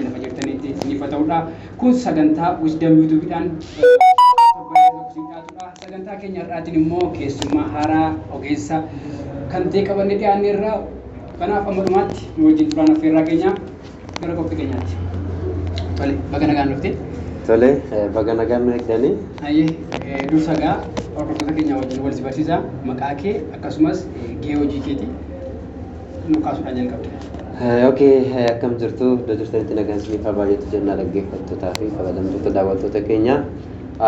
keenya lafa jirtanitti isiniif haa ta'udha. Kun sagantaa Wisdom YouTube'dhaan torban tokko isin dhiyaatudha. Sagantaa keenya har'aatiin immoo keessummaa haaraa ogeessa kan ta'e qabannee dhiyaanneerra. Kanaaf amma dhumaatti nu wajjin turaan affeerraa keenya gara qophii keenyaatti. Tole, baga nagaan dhufte. Tole, baga nagaan nu eegdanii. Hayyee, dursa gaa hordoftoota keenya wajjin wal si barsiisa. Maqaa kee akkasumas gahee hojii keetii nu kaasuudhaan jalqabde. Okay, akkam jirtu? Iddoo jirtanitti nagaan isiniif haa baay'atu jennaa dhaggeeffattootaa fi kabajamtoota daawwattoota keenya.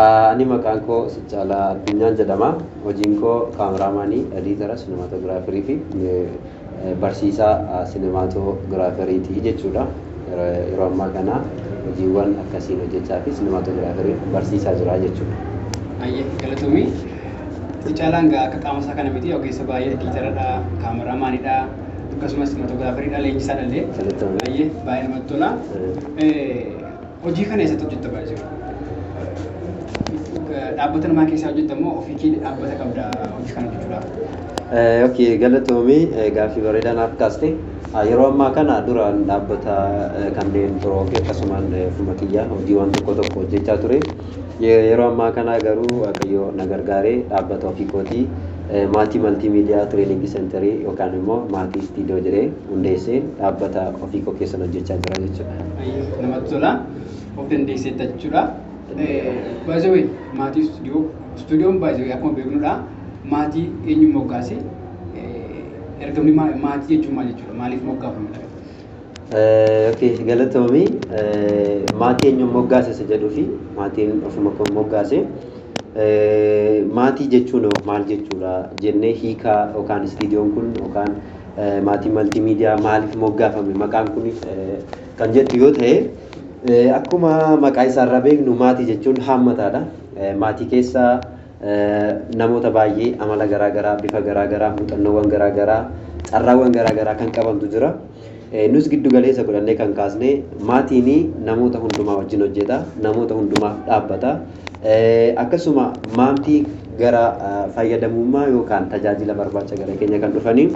Ani maqaan koo Sichaalaa Addunyaan jedhama. Hojiin koo cameraman, editor, cinematographer fi barsiisaa cinematographeriiti jechuudha. Yeroo ammaa kana hojiiwwan akkasiin hojjechaa fi cinematographer barsiisaa jira jechuudha. Hayyee, galatoomii. Sichaalaan gaa akka qaama isaa kana miti, ogeessa baay'ee editoradha, cameramanidha, akkasumas cinematographeriidha, leenjisaadha illee. Galatoomii. Hayyee, baay'ee namatti tola. Hojii kana eessatti hojjetta baay'ee? Dhaabbata namaa keessaa hojjetta moo ofii kee dhaabbata qabda hojii kana hojjechuudhaaf? Okay, galatoomii, gaaffii bareedaa naaf kaaste. Yeroo ammaa kana duraan dhaabbata kanneen biroo fi akkasumaan ofuma kiyya hojiiwwan tokko tokko hojjechaa ture. Yeroo ammaa kana garuu Waaqayyo na gargaaree dhaabbata ofii kootii Maatii Multimedia Training Center yookaan immoo Maatii Studio jedhee hundeessee dhaabbata ofii koo keessan hojjechaa jira jechuudha. Hayyee, namatti tola. Of dandeesseetta jechuudha. Baay'ee Maatii Studio, stuudioon baay'ee akkuma beeknudha. Maatii eenyu moggaase? Ergamni maatii jechuun maal jechuudha? Maaliif moggaafame? Okay, galatoomii. Maatii eenyuun moggaase isa jedhuu fi maatiin ofuma koo moggaase. Maatii jechuun maal jechuudha jennee hiikaa yookaan istiidiyoon kun yookaan Maatii Multimedia maaliif moggaafame maqaan kun kan jettu yoo ta'e, akkuma maqaa isaarraa beeknu maatii jechuun haammataadha. Maatii keessa namoota baay'ee amala garaagaraa, bifa garaagaraa, muuxannoowwan garaagaraa, carraawwan garaagaraa kan qabantu jira. Nus giddu galeessa godhannee kan kaasne maatiin namoota hundumaa wajjin hojjeta, namoota hundumaaf dhaabbata. Akkasuma maatii gara fayyadamummaa yookaan tajaajila barbaacha gara keenya kan dhufanii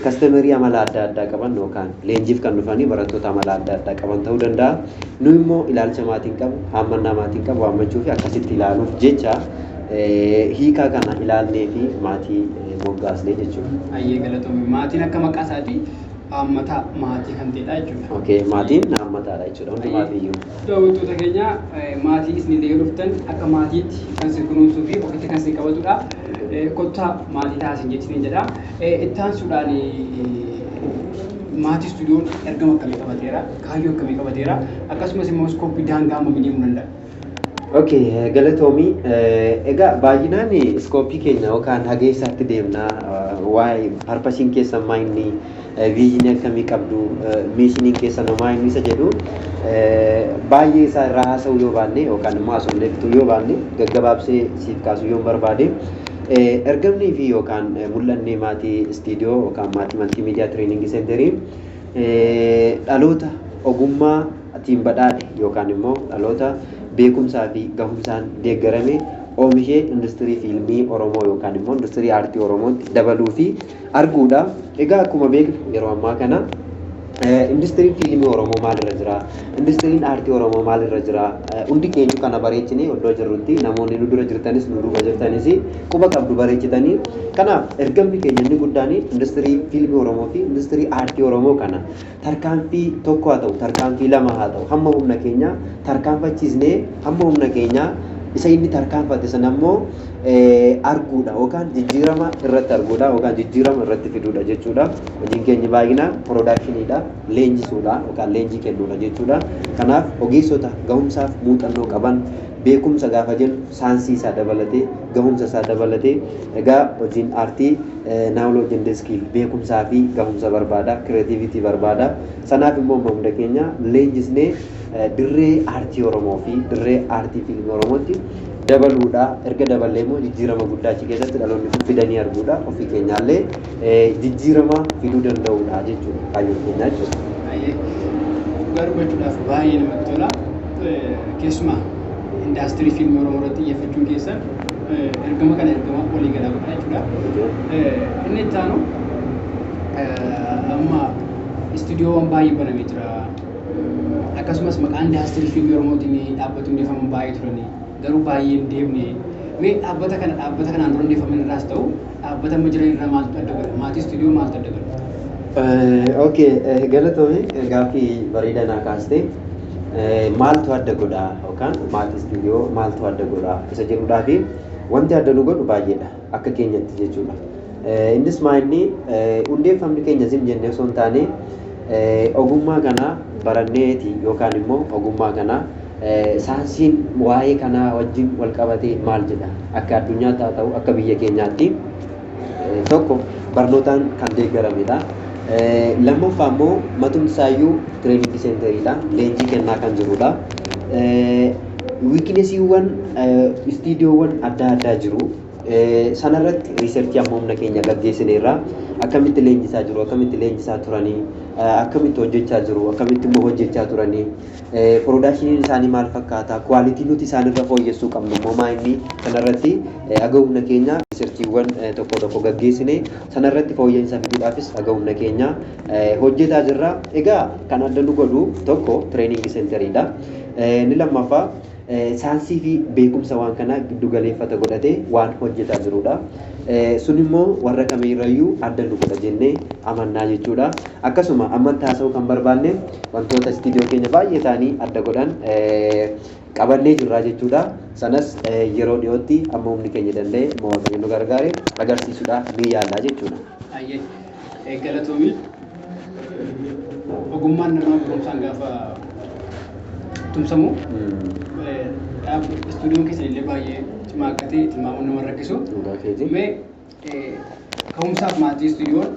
customer amala adda addaa qaban yookaan leenjiif kan dhufanii barattoota amala adda addaa qaban ta'uu danda'a. Nu immoo ilaalcha maatiin qabu, haammannaa maatiin qabu haammachuu fi akkasitti ilaaluuf jecha hiikaa kana ilaalnee fi maatii moggaasne jechuudha. Hayyee, galatoomii. Maatiin akka maqaa isaatii haammataa maatii kan ta'edha jechuudha. Okay, maatiin haammataadha jechuudha hundumaaf iyyuu. Daawwattoota keenya, maatii isinillee yoo dhuftan akka maatiitti kan isin kunuunsuu fi ofitti kan isin qabatudha. Kottaa maatii ta'a isin jechiniin jedha. Itti aansuudhaan Maatii Studioon ergama akkamii qabateera? Kaayyoo akkamii qabateera? Akkasumas immoo scope daangaa hammamii deemuu danda'a? Okay, galatoomii. Egaa baay'inaan scope keenya yookaan hageessaatti deemna. Waa'ee purposeiin keessan maa inni, vision akkamii qabdu, missioniin keessan maa inni isa jedhu baay'ee isaa irraa haasa'uu yoo baanne yookaan immoo haasofnee fixuu yoo baanne, gaggabaabsee siif kaasuu yoo barbaade, ergamnii fi yookaan mul'anni Maatii Studio yookaan Maatii Multimedia Training Center dhaloota ogummaa atiin badhaadhe yookaan immoo dhaloota beekumsaa fi gahumsaan deeggarame oomishee industirii fiilmii Oromoo yookaan immoo industirii aartii Oromootti dabaluu fi arguudha. Egaa akkuma beeknu yeroo ammaa kana industiriin fiilmii Oromoo maalirra jira? Industiriin aartii Oromoo maalirra jira? Hundi keenya kana bareechinee iddoo jirrutti namoonni nu dura jirtanis nu duuba jirtanis quba qabdu bareechitanii. Kanaaf ergamni keenya inni guddaan industirii fiilmii Oromoo fi industirii aartii Oromoo kana tarkaanfii tokko haa ta'u, tarkaanfii lama haa ta'u, hamma humna keenya tarkaanfachiisnee hamma humna keenya isa inni tarkaanfate sana immoo arguudha yookaan jijjiirama irratti arguudha yookaan jijjiirama irratti fiduudha jechuudha. Hojiin keenya baay'inaan productioniidha, leenjisuudha yookaan leenjii kennuudha jechuudha. Kanaaf ogeessota gahumsaaf muuxannoo qaban, beekumsa gaafa jennu saayinsii isaa dabalatee, gahumsa isaa dabalatee, egaa hojiin aartii knowledge and skill, beekumsaa fi gahumsa barbaada, creativity barbaada. Sanaaf immoo amma hunda keenya leenjisnee dirree aartii Oromoo fi dirree aartii fiilmii Oromootti dabaluudha. Erga daballee immoo jijjiirama guddaa achi keessatti dhaloonni kun fidanii arguudha. Ofii keenyaallee jijjiirama fiduu danda'uudha jechuudha kaayyoon keenya jechuudha. Baay'ee dhugaa dubbachuudhaaf baay'ee namatti tola. Keessumaa indaastirii fiilmii Oromoo irratti xiyyeeffachuun keessan ergama kana ergama waliigalaa godha jechuudha. Inni itti aanu, amma istuudiyoowwan baay'ee banamee jira. Akkasumas maqaa indaastirii fiilmii Oromootiin dhaabbati hundeeffaman baay'ee turani. Garuu baay'ee hin deemne. Mee dhaabbata kana dhaabbata kanaan dura hundeeffaman irraas ta'u dhaabbata amma jiran irraa maaltu adda godha? Maatii istuudiyoo maaltu adda godha? Okay, galatoomi, gaaffii bareedaa naa kaaste. Maaltu adda godha yookaan maatii istuudiyoo maaltu adda godha isa jedhudhaa fi wanti adda nu godhu baay'eedha akka keenyatti jechuudha. Innis maa inni hundeeffamni keenya zim jennee osoo hin taane, ogummaa kana baranneeti yookaan immoo ogummaa kana saayinsiin waa'ee kanaa wajjin wal qabatee maal jedha, akka addunyaatti haa ta'u akka biyya keenyaatti, tokko barnootaan kan deeggaramedha. Lammaffaa immoo matumti isaayyuu training centeriidha. Leenjii kennaa kan jirudha. Weaknessiiwwan istiidiyoowwan adda addaa jiru. Sanarratti researchii amma humna keenya gaggeessineerra. Akkamitti leenjisaa jiru, akkamitti leenjisaa turanii, akkamitti hojjechaa jiru, akkamitti immoo hojjechaa turanii, productioniin isaanii maal fakkaata, quality nuti isaanirra fooyyessuu qabnu immoo maa inni, sanarratti haga humna keenya researchiiwwan tokko tokko gaggeessine, sanarratti fooyya'insa fiduudhaafis haga humna keenya hojjetaa jirra. Egaa kan adda nu godhu tokko training centeriidha. Inni lammaffaa saayinsii fi beekumsa waan kanaa giddu galeeffata godhatee waan hojjetaa jirudha. Sun immoo warra kamiirrayyuu adda nu godha jennee amannaa jechuudha. Akkasuma amma taasisuu kan barbaanne wantoota istiidiyoo keenya baay'ee ta'anii adda godhan qabannee jirra jechuudha. Sanas yeroo dhiyootti amma humni keenya danda'e immoo Waaqayyo nu gargaare agarsiisuudhaaf ni yaalla jechuudha. Baay'ee galatoomii. Ogummaan namaa barumsaan gaafa tumsamu, istuudiyoon keessan illee baay'ee cimaa akka ta'e tilmaamuun nama rakkisu. Dhugaa keeti. Mee ka'umsaaf maatii istuudiyoon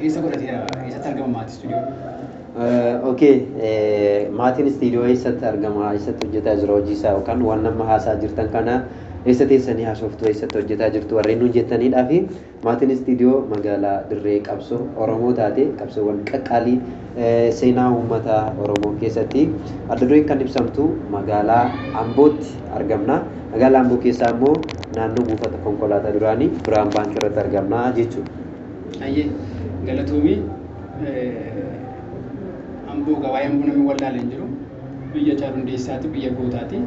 eessa godhateera? Eessatti argama maatii istuudiyoon? Okay, maatiin istiidiyoo eessatti argama? Eessatti hojjetaa jira hojii isaa yookaan waan nama haasaa jirtan kana eessa teessanii haasoftu, eessatti hojjetaa jirtu warreen nuun jettaniidhaa fi maatiin istiidiyoo magaalaa Dirree Qabsoo Oromoo taate, qabsoowwan qaqqaalii seenaa uummata Oromoo keessatti adda dureen kan ibsamtu magaalaa Ambootti argamna. Magaalaa Amboo keessaa immoo naannoo buufata konkolaataa duraanii Biraan Baankii irratti argamna jechuudha. Ayyee, galatoomii. Amboo gabaayee Amboo namni wallaalee hin jiru. Biyya Caaluu Hundeessaati, biyya gootaati.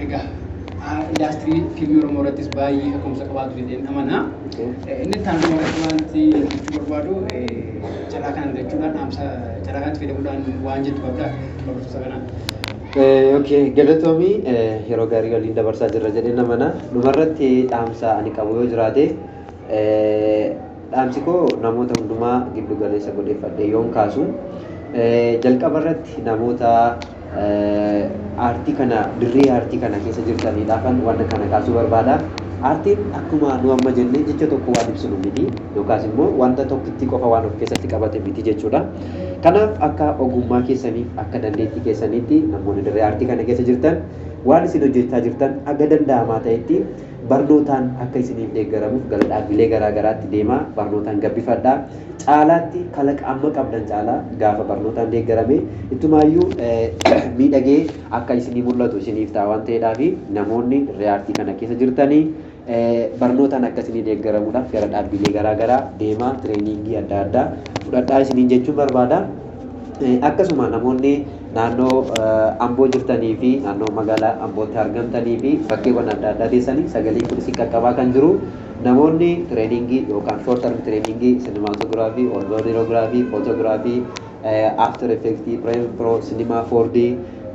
Egaa indaastirii fiilmii Oromoo irrattis baay'ee kaka'umsa qabaatu jedheen amana. Inni itti aanu irratti wanti jechuu barbaadu, carraa kana argachuudhaan dhaamsa carraa kanatti fayyadamuudhaan waan jettu qabda hordoftoota kanaa. Okay, galatoomii, yeroo gaarii waliin dabarsaa jirra jedheen amana. Dhumarratti dhaamsa ani qabu yoo jiraate, dhaamsi koo namoota hundumaa giddu galeessa godheeffadhe yoon kaasu, jalqaba irratti namoota aartii kana, dirree aartii kana keessa jirtaniidhaafan waan kana kaasuu barbaada. Aartiin akkuma nu amma jenne jecha tokko waan ibsinu miti yookaas immoo wanta tokkitti qofa waan of keessatti qabate miti jechuudha. Kanaaf akka ogummaa keessaniif, akka dandeettii keessaniitti namoonni dirree aartii kana keessa jirtan waan isin hojjechaa jirtan aga danda'amaa ta'etti barnootaan akka isiniif deeggaramuuf gara dhaabbilee garaa garaatti deemaa barnootaan gabbifadhaa. Caalaatti kalaqa amma qabdan caalaa gaafa barnootaan deeggarame ittumaayyuu miidhagee akka isinii mul'atu isiniif ta'a waan ta'eedhaaf, namoonni dirree aartii kana keessa jirtanii barnootaan akka isinii deeggaramuudhaaf gara dhaabbilee garaa garaa deemaa trainingii adda addaa fudhadhaa isiniin jechuun barbaada. Akkasuma namoonni naannoo Amboo jirtanii fi naannoo magaalaa Ambootti argamtanii fi bakkeewwan adda addaa teessanii sagalee kun isin qaqqabaa kan jiru, namoonni trainingii yookaan short term trainingii cinematography, videography, photography, After Effects, Premiere Pro, Cinema 4D,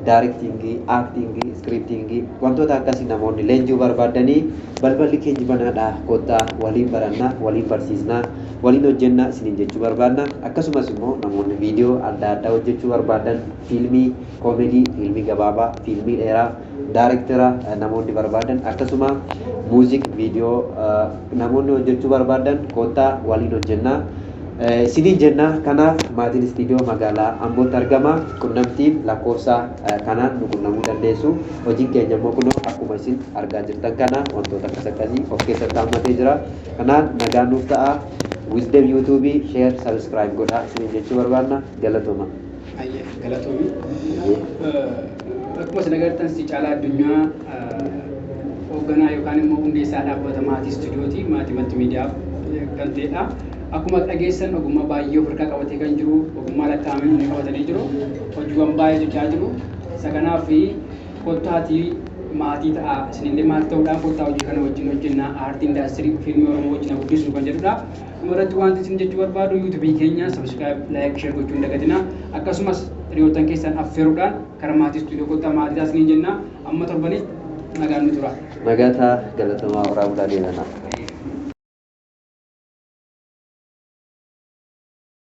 directingii, actingii, scriptingii, wantoota akkasii namoonni leenji'uu barbaadanii balballi keenya banaadha, kottaa waliin barannaa, waliin barsiisnaa, waliin hojjennaa isiniin jechuu barbaadna. Akkasumas immoo namoonni viidiyoo adda addaa hojjechuu barbaadan, fiilmii koomedii, fiilmii gabaabaa, fiilmii dheeraa, directora namoonni barbaadan, akkasuma music video namoonni hojjechuu barbaadan kottaa waliin hojjennaa isiniin jenna. Kanaaf maatiin istiidiyoo magaalaa Ambootti argama. Qunnamtiin lakkoofsa kanaan nu qunnamuu dandeessu. Hojiin keenya immoo kunoo akkuma isin argaa jirtan kana wantoota akkas akkasii of keessatti hammatee jira. Kanaan nagaan nuuf ta'a. Wisdom YouTube share, subscribe godhaa isiniin jechuu barbaanna. Galatooma. Ayyee, galatoomii. Akkuma isin agartan, si Caalaa Addunyaa hoogganaa yookaan immoo hundeessaa dhaabbata maatii istuudiyooti, maatii maltiimiidiyaa. kan ta'edha. Akkuma dhageessan ogummaa baay'ee of harkaa qabatee kan jiru, ogummaa lakkaa'amee inni qabatanii jiru, hojiiwwan baay'ee hojjechaa jiru. Isa kanaaf kottaatii maatii ta'a. Isinillee maatii ta'uudhaan kottaa hojii kana wajjin hojjennaa, aartii indaastirii fiilmii Oromoo wajjin guddisnu kan jedhudha. Dhumarratti wanti isin jechuu barbaadu, YouTubeii keenya subscribe, like, share gochuu hin dagatinaa. Akkasumas hiriyoottan keessan affeeruudhaan karaa maatii istuudiyoo kottaa maatii taasisanii jenna. Amma torbanitti nagaan nu tura. Nagataa, galatamaa, horaa bulaa, deemanaa.